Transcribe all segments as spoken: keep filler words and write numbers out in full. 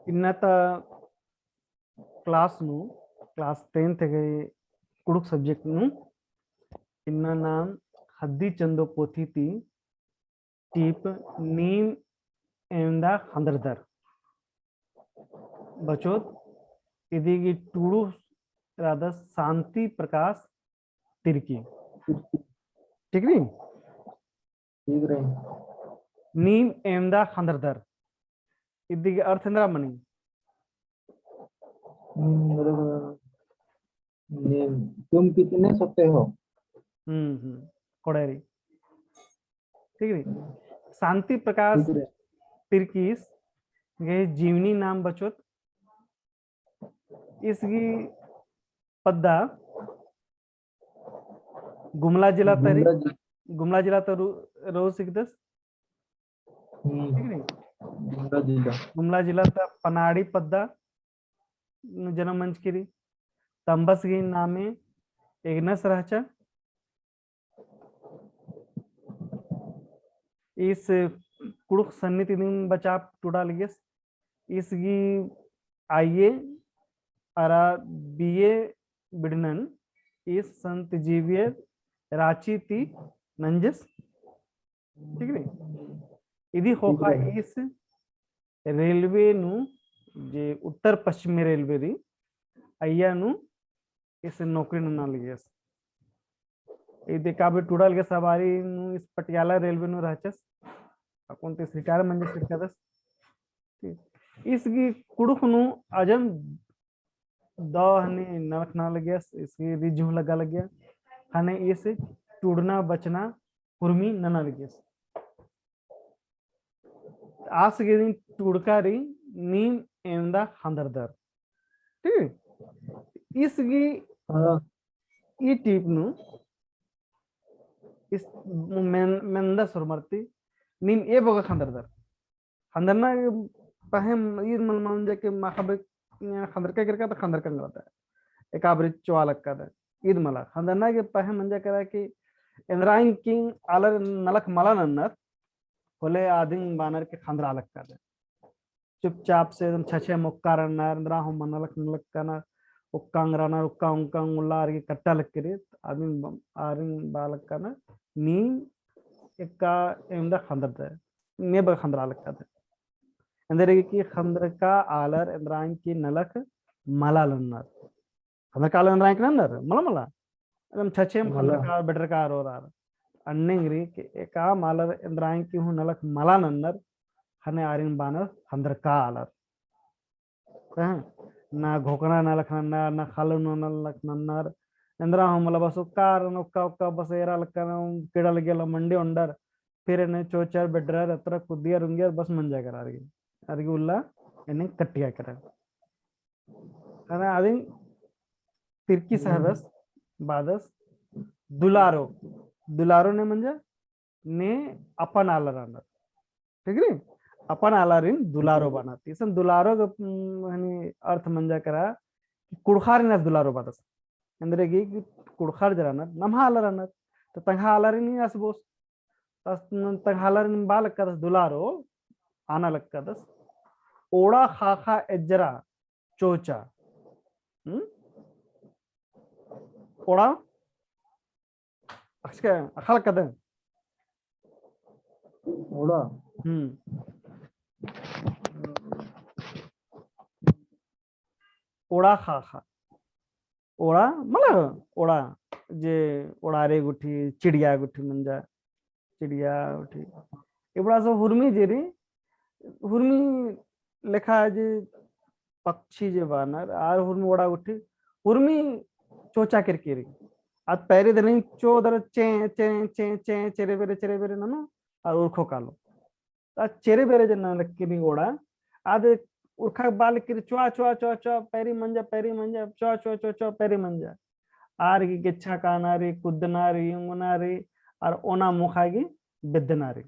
इन्ना ता class नू, class tenth गही कुँड़ुख़ subject नू, इन्ना नाम ख़द्दी चंदो पोथी ती टीप नीम एवंदा ख़ंदरदर बचोत। इदी गही टूड़ू रअदस शांति प्रकाश तिर्की। ठीक रई? ठीक रई। नीम एवंदा ख़ंदरदर। इदी गही अर्थ एन्दरा मनी? हम्म, मतलब, नीम, तुम कितने सोते हो? हम्म, हम्म, कोड़े रई। ठीक रई। शांति प्रकाश ठीक रई। तिर्कीस गही जीवनी नाम बचोत। ईस गही पद्दा गुमला जिला ता रई, गुमला जि- गुमला जिला ता रऊ-, रऊ सिकदस। हम्म। ठीक रई? गुमला जिला। गुमला जिला ता पनाड़ी पद्दा नू जनम मंजकी रई। तम्बस गही नामे एगनस रहचा। ईस कुँड़ुख़ सन्नी ती दिम बचा टूड़ा लगियस। ईस गही आइए अरा बीए बिड़नन ईस संत जेवियर राँची ती नंजस। ठीक रई? इदी ख़ोख़ा ईस रेलवे नू, जे उत्तर पश्चिमी रेलवे रई, अइय्या नू ईस नौकरी नना लगियस। इदी काबरी टूड़ा लगियस, आ बारी नू ईस पटियाला रेलवे नू रहचस। अक्कुन ती ईस retire मंजस सिरकदस। ठीक। ईस गही कुँड़ुख़ नू अजम दव हनी नलख नना लगियस, ईस गही रिझ हूँ लग्गा लगिया। ख़ने ईस टूड़ना बचना हुरमी नना लगियस। आस गही टूड़का रई नीम एवंदा ख़ंदरदर। ठीक? ईस गही हाँ। ई टीप नू ईस मेन-, मेनदस होरमर ती नीम एबगा ख़ंदरदर। ख़ंदरना पहें ईद मल मंजा कि माख़ा बे ख़ंदरका केरका ता ख़ंदरका एंगरा ता। एका बारी चोआ लक्का ता। ईद मला। ख़ंदरना गे पहें मंजा केरा कि एन्दरा एंग्की आलर नलख मला नन्नर, होले आदिम बानर के ख़ंदरा लक्का ता। चुपचाप से एकदम छछे मोक्का रन्नर, एन्दरा हूँ मना लक-, नलख कानर, उक्का एंगरा रन्नर, उक्का उंका उल्ला आर गे कट्टा लक्की रई, आदिम ब-, आरिन बआ लक्का ना, नीम एका एवंदा ख़ंदरदर, नीम एबगा ख़ंदरा लक्का ता। एन्देरगे कि ख़ंदरका आलर एन्दरा एंग्की नलख मला नन्नर। ख़ंदरका आलर एन्दरा एंग्की नन्नर, मला मला। एकदम छछेम मला। ख़ंदरका, बेडरका आर ओरार। अन्नेम रई कि एकाम आलर एन्दरा एंग्की हूँ नलख मला नन्नर, ख़ने आरिन बानर ख़ंदरका आलर। हाँ, ना घोकना नलख नन्नर, ना खालू नलख नन्नर। एन्दरा हूँ मला बस उक्का रन, उक्का, उक्का बस एरा लक्का ना, कीड़ा लग्गिया ला मंडी ओन्डर। फिर एन्ने चोचर, बेडरर, अतरा कुद्दियर, उंगियर बस मंजा केरा आर गे। आर गे उल्ला एन्ने कट्टिया केरा। ख़ने आदिम तिर्की सहदस, बादस, दुलारो। दुलारो ने मंजा, ने अपन आलर रअनर। ठीक रई? अपन आलारिन दुलारो बअनर। इसन दुलारो ग-, हम्म, हनी अर्थ मंजा केरा कि कुँड़ुख़ारिन आस दुलारो बअदस। एन्देरगे कि कुँड़ुख़र जे रअनर, नम्हा आलर रअनर। तो तंग्हा आलारिन ही आस बओस। तस-, तंग्हा आलारिन बआ लक्कदस दुलारो, आना लक्कदस। ओड़ा ख़ाख़ा एज्जरा चोचा। हम्म? ओड़ा? अक्सके अख़ा लक्कदन। ओड़ा। हम्म। ओड़ा ख़ाख़ा। ओड़ा, मला ओड़ा, जे ओड़ारे गुट्ठी, चिड़िया गुट्ठी मंजा। चिड़िया गुट्ठी। इबड़ा सब हुरमी जे रई, हुरमी लेखा जे पक्षी जे बअनर, आर हुरमी ओड़ा गुट्ठी, हुरमी चोचा केरकी रई। आद पैरी दनिम चो दरा चें, चें, चें, चें, चेरे बेरे, चेरे बेरे ननो, आर उरखो कालो। ता चेरे बेरे जे नना लक्की रई ओड़ा, आद उरखा बआ लक्की रई, चोआ, चोआ, चोआ, चोआ, पैरी मंजा, पैरी मंजा, चोआ, चोआ, चोआ, चोआ, पैरी मंजा। आर गे गेच्छा काना रई, कुद्दना रई, उंगना रई, आर ओना मोख़ा गे बेद्दना रई।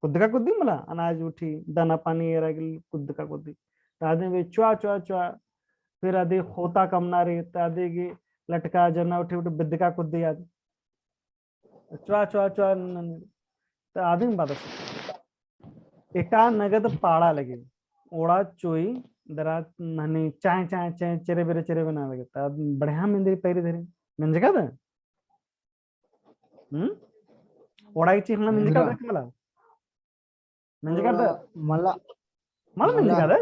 कुद्दका कुद्दी मला, अनाज उठी, दाना पानी एरा गे कुद्दका कुद्दी। ता आदिम बे चोआ, चोआ, चोआ, फिर आदि ख़ोता कमना रई, ता आदि गे लटका जन्ना उठी, उठी बेद्दका कुद्दी आद। चोआ, चोआ, चोआ, न-, न-, त आदिम बअदस। एका नगद पाड़ा लगी। ओड़ा चोई दरा हनी चाय, चाय, चाय, चेरे बेरे, चेरे बेरे नना लगे। ता बढ़िया मेंदरी पैरी धरी। मेंजका दा? हम्म? ओड़ा की चीखना मेंजका दा मला? मेंजका दा? मला। मला मेंजका दा?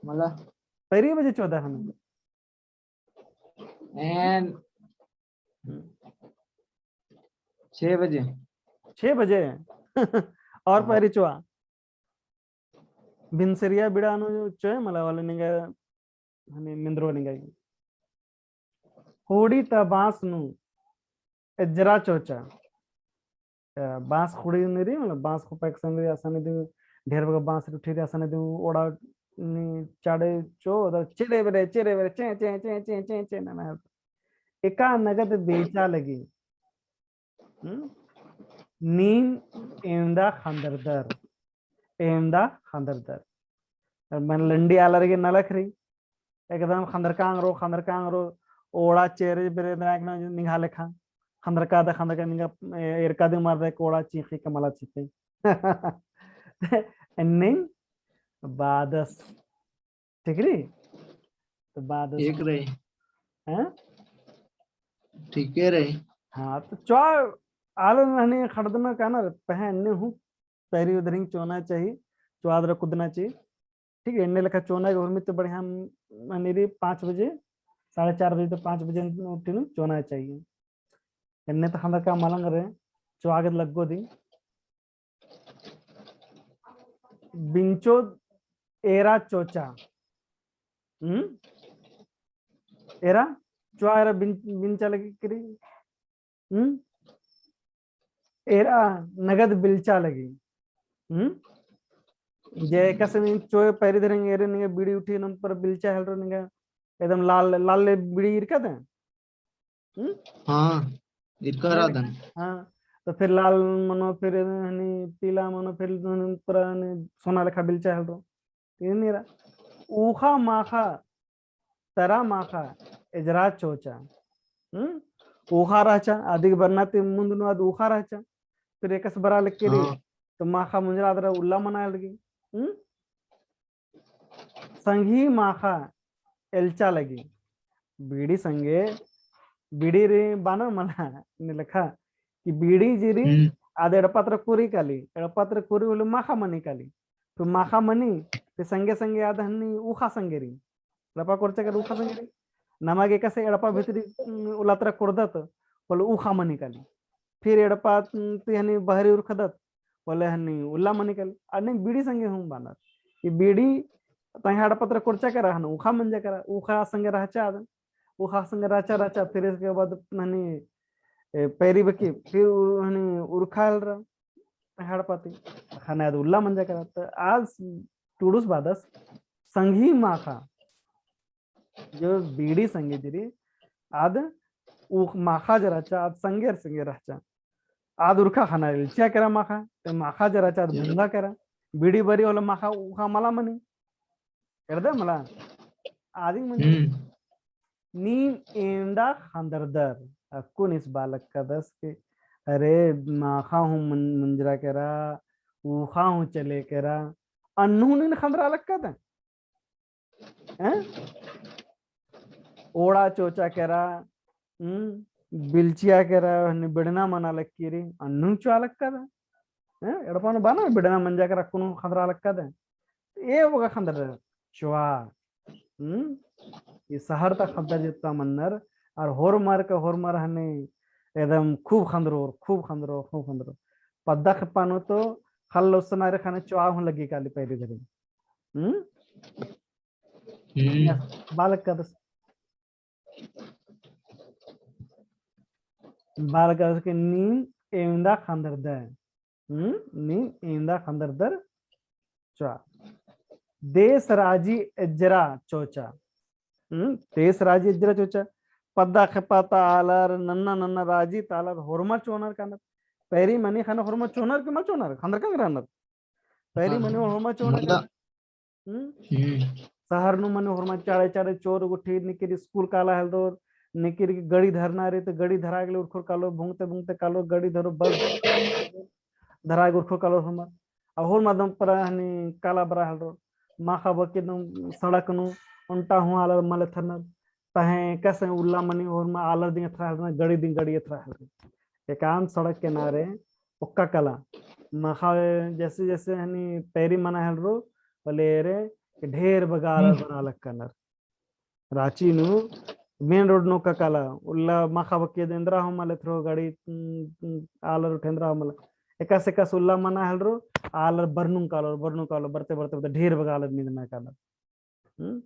मला। पैरी बजे चोदा हनी। एन हम्म। छह बजे। छह बजे? और हाँ। पैरी चोआ। बिनसरिया बिड़ा नू चोय मला वाले निंगा, हनी मेंदरो निंगा। होड़ी ता बांस नू एजरा चोचा। अ, बांस खुड़ी नू रई, मतलब बांस खोपा एकसन रई, असन दिम, ढेर बग्गे बांस रई, उठी रई, असन दिम, ओड़ा नी चाड़े चो, उधर चेरे बेरे, चेरे बेरे, चे, चे, चे, चे, चे, चे, नना। एका नगद बेचा लगी। हम्म? नीम एवंदा खंदरदर, एवंदा खंदरदर। मन लंडी आलर गे नलख रई, एकदम खंदरका अंगरो, खंदरका अंगरो, ओड़ा चेरे बेरे दराक ना निंगा लेखा। खंदरका दा खंदरका निंगा, ए, एरका दे मार दे कोड़ा चीखी, कमला चीखी। एन्ने बादस। ठीक रई? तो बादस। ठीक रई। हैं? ठीक रई। हाँ, तो चुआ आलन रहने खड़दना का ना, पहन ने हूँ, पैरी उधरिंग चोना चाहिए, चुआ दरा कुदना चाहिए। ठीक है, एन्ने लेखा चोना के उर्मी तो बढ़िया हम, मने रई पाँच बजे, साढ़े चार बजे तो पाँच बजे उठिन चोना चाहिए। एन्ने तो खंदरका मलंग रई, चोआ गे लग्गो दी। बिंचो एरा चोचा। हम्म? एरा, चुआ एरा बिन-, बिंचा लगी करी। हम्म? एरा नगद बिल्चा लगी। हम्म? जे एकासे नीन चोय पैरी धरेंगे, एरे निंगा बीड़ी उठी नम पर बिल्चा हेलरो निंगा, एकदम लाल, लाल ले बीड़ी इरका दे। हम्म? हाँ, इरका रअदन। हाँ, तो फिर लाल मनो, फिर हनी पीला मनो, फिर हनी पूरा हनी सोना लेखा बिल्चा हेलरो। तीन एरा। ऊखा माखा तरा माखा एजरा चोचा। हम्म? ऊखा रहचा, अदिक बरना ती मुंद नू आद ऊखा रहचा। फिर एकस बरा लगी रई, हाँ। तो माखा मुंजरा दरा उल्ला मना लगी। हम्म? संगी माखा एल्चा लगी। बीड़ी संगे, बीड़ी रई बानर मला, ने लेखा कि बीड़ी जे रई, हम्म। आद एड़पा तरा कोरी काली, एड़पा तरा कोरी होले माखा मनी काली। तो माखा मनी, ते संगे संगे आद हनी ऊखा संगे रई। एड़पा कोरचा केरा ऊखा संगे रई। नमा गे एकासे एड़पा भितरी, उम, उल्ला तरा कोरदत, होले ऊखा मनी काली। फिर एड़पा, उम, ती हनी बहरी उरखदत, होले हनी उल्ला मनी काली। अन्ने बीड़ी संगे हूँ बानर। ई बीड़ी तंग्है एड़पा तरा कोरचा केरा हनी ऊखा मंजा केरा, ऊखा संगे रहचा आद। ऊखा संगे रहचा, रहचा, फिर इसके बाद हनी, ए, पैरी बकी, फिर उ-, हनी उरखा हेलरा। हड़पा ती। ख़ने आद उल्ला मंजा केरा। तो आद टुड़ुस बादस संगी माखा, जो बीड़ी संगे जे रई, आद ऊ माखा जे रहचा, आद संगेर संगे रहचा। आद उरखा ख़ने एल्चा केरा माखा, ते माखा जे रहचा, आद भुंगा केरा। बीड़ी बरी होले माखा ऊखा मला मनी। एरदर मला? आदिम मंजर। हम्म। नीम एवंदा ख़ंदरदर। अक्कुन ईस बआ लगदस के, अरे, माखा हूँ मन-, मंजरा केरा, ऊखा हूँ चले केरा, अन्नु हूँ नीन ख़ंदरा लगदन? हैं? ओड़ा चोचा केरा, हम्म, बिल्चिया केरा, हनी बिड़ना मना लगी रई, अन्नु चुआ लगदन? हैं? एड़पा नू बानर बिड़ना मंजा केरा, अक्कुन हूँ ख़ंदरा लगदन? ए बग्गे ख़ंदर चुआ। हम्म? ई सहर ता ख़ंदर जुत्ता मन्नर, और होरमर का होरमर हनी एकदम खूब ख़ंदरोर, खूब ख़ंदरोर, खूब ख़ंदरोर। पद्दा खेप्पा नू तो ख़ल्ल ओसना रे ख़ने चुआ हूँ लग्गी काली पैरी धरी। हम्म? हम्म। बआ लगदस। बआ लगदस के नीम एवंदा ख़ंदरदर। हम्म, नीम एवंदा ख़ंदरदर चुआ। देस राजी एज्जरा चोचा। हम्म, देस राजी एज्जरा चोचा। पद्दा खेप्पा ता आलर, नन्ना नन्ना राजी ता आलर होरमर चोनर कानर। पैरी मनी ख़ने होरमर चोनर के मल चोनर, ख़ंदरका गे रअनर। पैरी हाँ। मनी होरमर चोनर कानर। हम्म? हम्म। सहर नू मने होरमा चाड़े चाड़े चोर गुट्ठी निकिर स्कूल काला हेलदोर, निकिर गड़ी धरना रई तो गड़ी धरा गेले उरखोर कालो, भुंगते भुंगते कालो गड़ी धरो बस धरा गे उरखोर कालो होरमा। अब होरमा दम परा हनी काला बरा हेलदोर। माखा बकी नू सड़क नू ओन्टा हूँ आलर मल एथरनर। पहें एकासे उल्ला मनी होरमा आलर दिम एथरा हेलरनर, गड़ी दिम गड़ी एथरा हेलरनर। एकान सड़क किनारे ओक्का कला। माखा जैसे जैसे हनी पैरी मना हेलरो, होले एरे ढेर बग्गे आलर बरआ लक्कनर। राँची नू main road नू ओक्का कला, उल्ला माखा बकी एन्दरा हूँ मल एथरो गड़ी, उम, उम, आलर उठे एन्दरा हूँ मल। एकासे एकासे उल्ला मना हेलरो, आलर बरनुम कालोर, बरनुम कालोर, बरते, बरते, बरते ढेर बग्गे आलर नींदना कालोर। हम्म?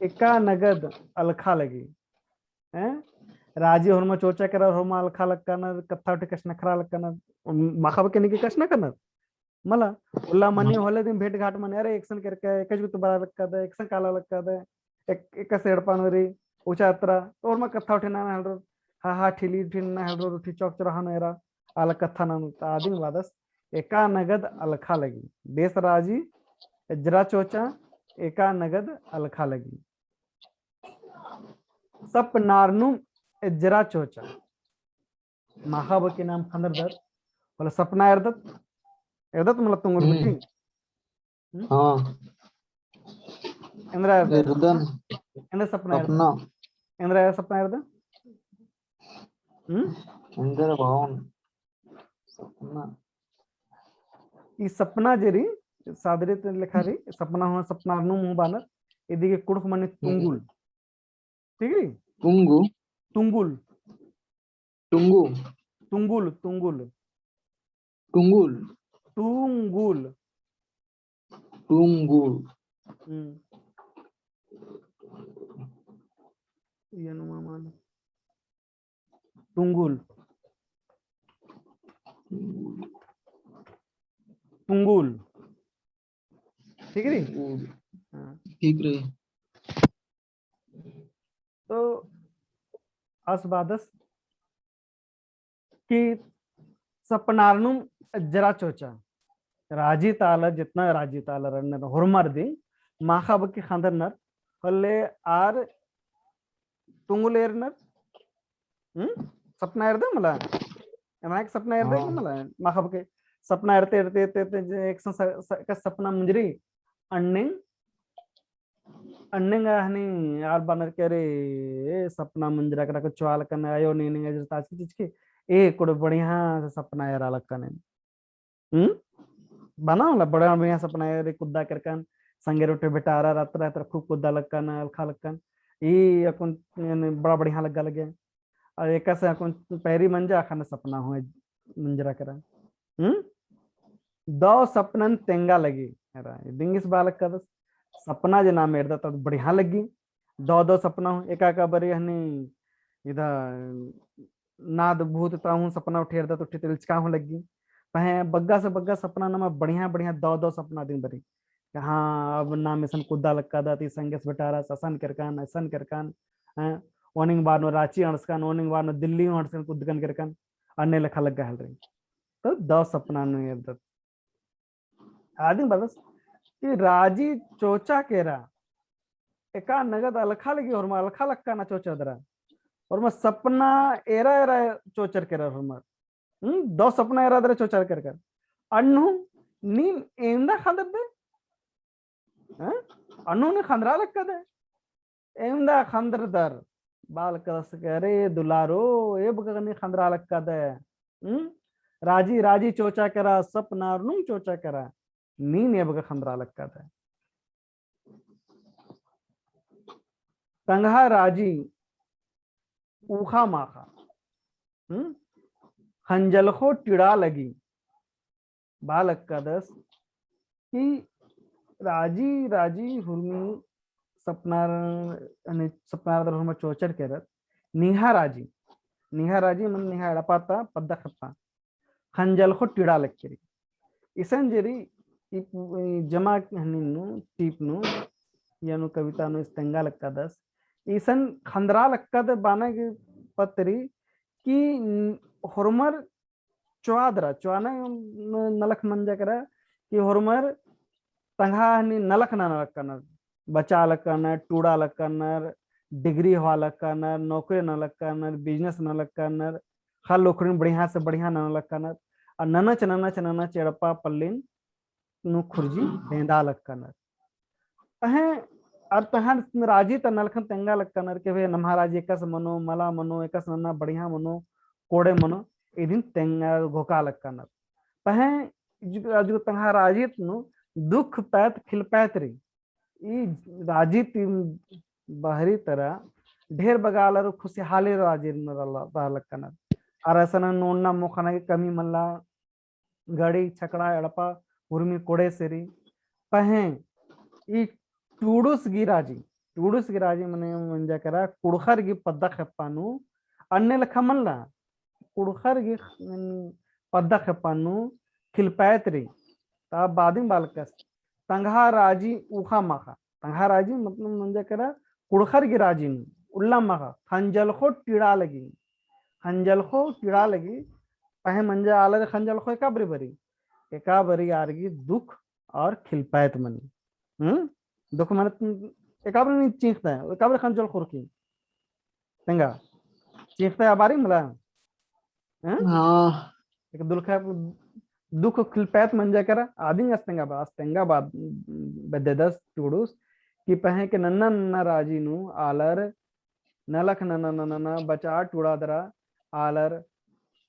एका नगद अलखा लगी। हैं? राजी होरमा चोचा केरा, होरमा अलखा लक्कनर, कत्था उठे कछनखरा लक्कनर, माखा बकी नीके कछनखरनर। मला, उल्ला मनी होले दिम भेंट घाट मनी, अरे, एकसन केरके, एकस गुत बरआ लक्कादय, एकसन काला लक्कादय, एक, एकासे एड़पा नू रई, उचा अतरा, तो होरमा कत्था उठे नना हेलरो, हा, हा, ठिली उठे नना हेलरो, उठी चौक चौराहा नू एरा, आला कत्था नना, तो आदिम बादस, एका नगद अलखा लगी। देस राजी, एजरा चोचा, एका नगद अलखा लगी। सपनारनुम एजरा चोचा। माखा बकी नाम खंदरदत, होले सपना एरदत, एरदत मला तुंगुल हम्म। गुट्ठी। हम्म? हाँ। एन्दरा एरदत? एरदन। एन्दरा सपना एरदत? सपना। एन्दरा सपना एरदत? हम्म? एन्दरा बावन। सपना। ई सपना जे रई, सादरी ते लेखा रई, सपना हूँ, सपनारनुम हूँ बानर, इदी गे कुँड़ुख़ मनी हम्म। तुंगुल। ठीक रई? तुंगु? तुंगुल। टुंगु? तुंगुल, तुंगुल। टुंगुल? टुंगुल। टुंगुल। हम्म। ये नुमा माल। टुंगुल। टुंगुल। ठीक रई? टुंगुल। हाँ। ठीक रई। तो आस बादस कि सपनारनुम एजरा चोचा। राजी ता आलर, जितना राजी ता आलर रअनर, होरमर दिम माखा बकी खंदरनर, होले आर तुंगुल एरनर। हम्म? सपना एरदय मला? एमा एक सपना एरदय हाँ। मला? माखा बकी सपना एरते, एरते, एरते, एरते, जे एक स-, स-, स-, एक सपना मुंजरी, अन्नेम अन्नेम हनी आर बानर के, अरे, ए सपना मुंजरा केरा, चोआ लक्कन, अयो, नीन एजरा ताचकी चिचकी, ए कुड़ बढ़िया से सपना एरा लक्कन। हम्म? बना मला बढ़िया बढ़िया सपना एरा, कुद्दा केरकन, संगेर उठे बेटारा, रात रात खूब कुद्दा लक्कन, अलखा लक्कन। ई अक्कुन, यानी बड़ा बढ़िया लग्गा लगे। और एकासे अक्कुन पैरी मंजा अख़ना सपना हूँ मुंजरा केरा। हम्म? दौ सपनन तेंगा लगी। एरा, इदिंगिस बआ लक्कादस, सपना जे नाम एरदत बढ़िया लग्गी। दौ दौ सपना हूँ, एका एका बारी हनी इदा नाद भूत ता हूँ सपना उठे एरदत, उठे तिलचका हूँ लग्गी। पहें बग्गा से बग्गा सपना नमा बढ़िया बढ़िया दौ दौ सपना दिम बरी। कि हाँ, अब नाम इसन कुद्दा लक्कादत, ई संगेस बेटारस असन केरकन, असन केरकन, हैं? ओनिंग बार नू राँची अंड़सकन, ओनिंग बार नू दिल्ली अंड़सकन, कुद्दकन केरकन, अन्ने लेखा लग्गा हेलरी। तो दौ सपना नू एरदत। आदिम बादस कि राजी चोचा केरा, एका नगद अलखा लगी, होरमा अलखा लक्कना चोचा दरा। होरमा सपना एरा एरा चोचर केरा होरमा। हम्म, दौ सपना एरा दरा चोचर केरकन। अन्नु नीम एवंदा खंदरदय? हैं? अन्नु नीम खंदरा लक्कादय? एवंदा खंदरदर। बआ लक्कादस के, अरे दुलारो, एबगा नीम खंदरा लक्कादय। हम्म? राजी, राजी चोचा केरा, सपनारनुम चोचा केरा। नीम एबगा खंदरा लक्कादय। तंगआ राजी ऊखा माखा। हम्म? खंजलखो टिड़ा लगी। बआ लक्कादस कि राजी, राजी हुरमी सपनार, यानी सपनार दरा हुरमा चोचर केरत। निंग्है राजी, निंग्है राजी मन निंग्है एड़पा ता पद्दा ख़ेप्पा। खंजलखो टिड़ा लगी रई। इसन जे रई, ई पु-, ई जमा हनी नू, टीप नू, यानु कविता नू इस तेंगा लक्कादस। इसन खंदरा लक्कादय बअना गे पत्त रई कि न-, होरमर चोआ दरा, चोआना न-, नलख मंजा केरा कि होरमर तंगआ हनी नलख नना लक्कनर, बचा लक्कनर, टूड़ा लक्कनर, degree होआ लक्कनर, नौकरी नना लक्कनर, business नना लक्कनर, ख़ल्ल उखरिन बढ़िया से बढ़िया नना लक्कनर। आ ननच, ननच, ननच एड़पा पल्लिन नू खुर्जी बेंदा लक्कनर। पहें अर तंग्है राजी ता नलखन तेंगा लक्कनर के भे नम्है राजी एकस मनो, मला मनो, एकस नन्ना बढ़िया मनो, कोड़े मनो, इदिन तेंगा घोका लक्कनर। पहें जो, जो तंग्है राजी नू दुख पैत खिलपैत रई। ई राजी ती बहरी तरा ढेर बग्गे आलर खुशहाली राजी नू रआ लक्कनर। अर असन ओन्ना मोख़ा नना गे कमी मल्ला, गड़ी, छकड़ा, एड़पा, उर्मी कोड़े से रई। पहें ई टूड़ुस गही राजी, टूड़ुस गही राजी मने मंजा केरा कुँड़ुख़र गही पद्दा खेप्पा नू अन्ने लेखा मल्ला, कुँड़ुख़र गही पद्दा खेप्पा नू खिलपैत रई। ता बादिम बआ लक्कस तंग्है राजी ऊख़ा माख़ा, तंग्है राजी मतलब मंजा केरा कुँड़ुख़र गही राजी नू उल्ला माख़ा खंजलख़ो टिड़ा लगी, खंजलख़ो टिड़ा लगी। पहें मंजा आलर खंजलख़ो एका बारी बरई, एका बारी आर गही दुख और खिलपैत मनी। हम्म? दुख मने एका बारी नीम चींख़दय, एका बारी खंजलख़ो रई। तेंगा चींख़दय आ बारी मला। हैं? हाँ। एक दुलखा दुख खिलपैत मंजा केरा, आदिन आस तेंगा बा, आस तेंगा बा बेद्ददस टूड़ुस कि पहें के नन्ना नन्ना राजी नू आलर नलख नना नना बचा टूड़ा दरा आलर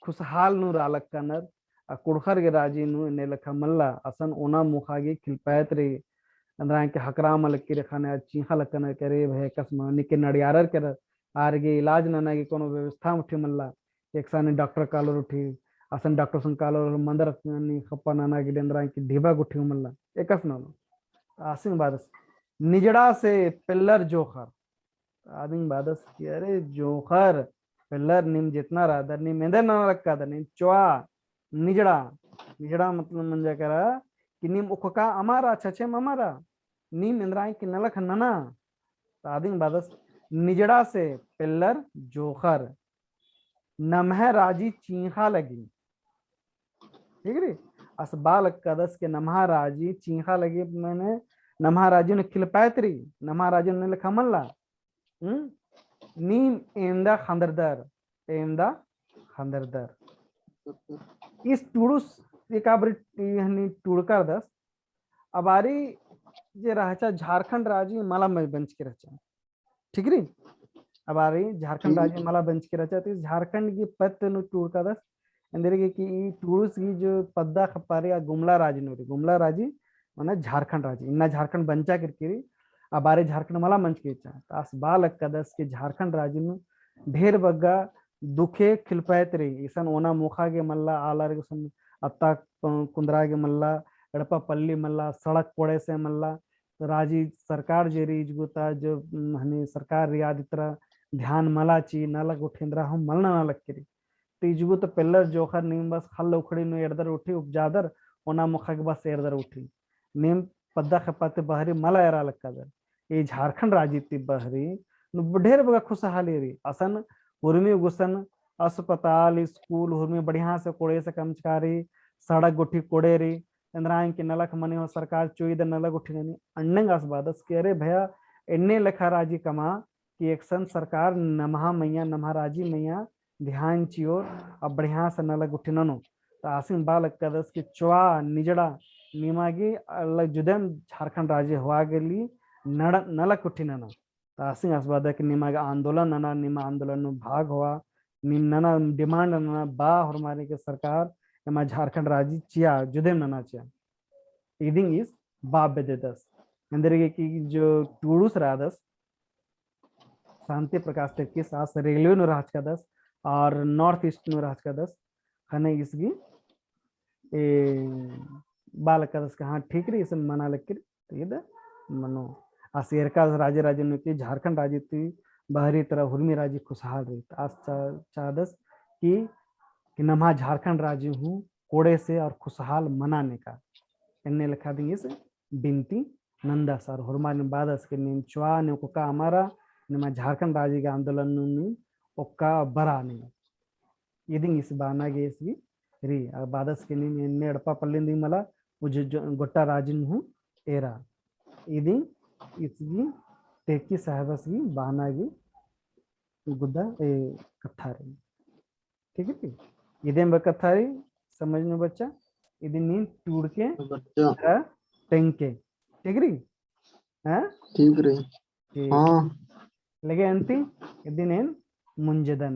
खुशहाल नू रआ लक्कनर। आ कुँड़ुख़र गही राजी नू एन्ने लेखा मल्ला, असन ओना मोख़ा गही खिलपैत रई। एन्दरा के हकरा मल की रेखा ने चींख़ा लक्कनर के रे भे एकस मनो निके नड़ियारर केरर, आर गही इलाज नना गही कोनो व्यवस्था उठी मल्ला। एकसानी डॉक्टर कालोर उठी, असन डॉक्टर सन कालोर मंदर नी खप्पा नना गही एन्दरा की ढिबा गुट्ठी मल्ला। एकस ननो। आसिन बादस निजड़ा से पेल्लर जोंख़र। आदिन बादस कि अरे जोंख़र, पेल्लर नीम जेतना रअदर, नीम एन्देर नना लक्कादर, नीम चोआ, निजड़ा, निजड़ा मतलब मंजा केरा कि नीम ओक्का अमा रआ, छछेम अमा रआ, नीम एन्दरा की नलख नना। ता आदिन बादस निजड़ा से पेल्लर जोंख़र, नम्है राजी चींख़ा लगी। ठीक रई? आस बआ लक्कादस के नम्है राजी चींख़ा लगी, मने नम्है राजी नू खिलपैत रई, नम्है राजी नू लेखा मल्ला। हम्म? नीम एवंदा ख़न्दरदर, एवंदा ख़न्दरदर। ईस टूड़ुस एका बारी हनी टूड़कादस, अबारी जे रहचा झारखंड राजी मला बंचकी रहचा। ठीक रई? अबारी झारखंड राजी मला बंचकी रहचा, ती झारखंड गही पत्त नू टूड़कादस, एन्देरगे कि ई टूड़ुस गही जो पद्दा खेप्पा रई आ गुमला राजी नू रई, गुमला राजी मने झारखंड राजी, इन्ना झारखंड बंचा केरकी रई, अबारी झारखंड मला बंचकी रहचा। ता आस बआ लक्कादस कि झारखंड राजी नू ढेर बग्गे दुखे खिलपैत रई, इसन ओना मोख़ा गे मल्ला, आलर गे इसन अत्ता कुन्दरा गे मल्ला, एड़पा पल्ली मल्ला, सड़क कोड़े से मल्ला, तो राजी सरकार जे रई इजगु ता जो, उम, हनी सरकार रई आद इतरा ध्यान मला ची, नलख गुट्ठी एन्दरा हूँ मल नना लक्की रई। तो इजगु तो पेल्लर जोंख़र नीम बस ख़ल्ल उखड़ी नू एरदर उठी उपजादर, ओना मोख़ा गे बस एरदर उठी। नीम पद्दा खेप्पा ती बहरी मला एरा लक्कादर। ई झारखंड राजी ती बहरी नू ढेर बग्गे खुशहाली रई। असन उर्मी गुसन अस्पताल, स्कूल, उर्मी बढ़िया से कोड़े से कमचका रई, सड़क गुट्ठी कोड़े रई, एन्दरा की नलख मनी हो सरकार चोई द नलख गुट्ठी ननी। अन्नेंग आस बअदस कि अरे भैया, एन्ने लेखा राजी कमआ कि एकसन सरकार नम्है मइय्याँ, नम्है राजी मइय्याँ ध्यान चिओर, अब बढ़िया से नलख गुट्ठी ननो। तो आसिन बआ लक्कादस कि चोआ निजड़ा निमा गे अलग जुदेम झारखंड राजी होआ गे ली नड़-, नलख गुट्ठी नना। तो आसिन आस बअदस कि निमा गे आंदोलन नना, निमा आंदोलन नू भाग होआ, नीम नना demand नना बा होरमारिन के सरकार एमा झारखंड राजी चिआ, जुदेम नना चिआ। इदिंग ईस बआ बेद्ददस। एन्देरगे कि जो टूड़ुस रअदस, शांति प्रकाश तेक्किस आस रेलवे नू रहचकादस और North East नू रहचकादस, ख़ने ईस गही ए, बआ लक्कादस कि हाँ ठीक रई, इसन मना लक्की रई, तो ईद मनो। आस एरका राजी राजी नू कि झारखंड राजी ती बहरी तरा उर्मी राजी खुशहाल रई। तो आस चा-, चाहदस कि, कि नम्है झारखंड राजी हूँ कोड़े से और खुशहाल मना नेका। एन्ने लेखा दिंगिस बिनती नन्दस और होरमारिन बअदस कि नीम चोआ, नीम ओक्का अमा रआ, निमा झारखंड राजी गे आंदोलन नू नीम ओक्का बरआ नीम। इदिंग ईस बअना गे ईस गही रई, आ बअदस कि नीम एन्ने एड़पा पल्लिन दिम मला, उज जो-, गोट्टा राजिन हूँ एरा। इदिंग ईस गही तेक्की साहेबस गही बअना गे गुद्दा ए कत्था रई। ठीक है? इदिम बा कत्था रई, समझ नू बच्चा? इदिन नीन टूड़के, बच्चा। अरा टेंगके। ठीक रई? हाँ? ठीक रई। ठीक। हाँ। लगे अन्ती, इदिन एन मुंजेदन।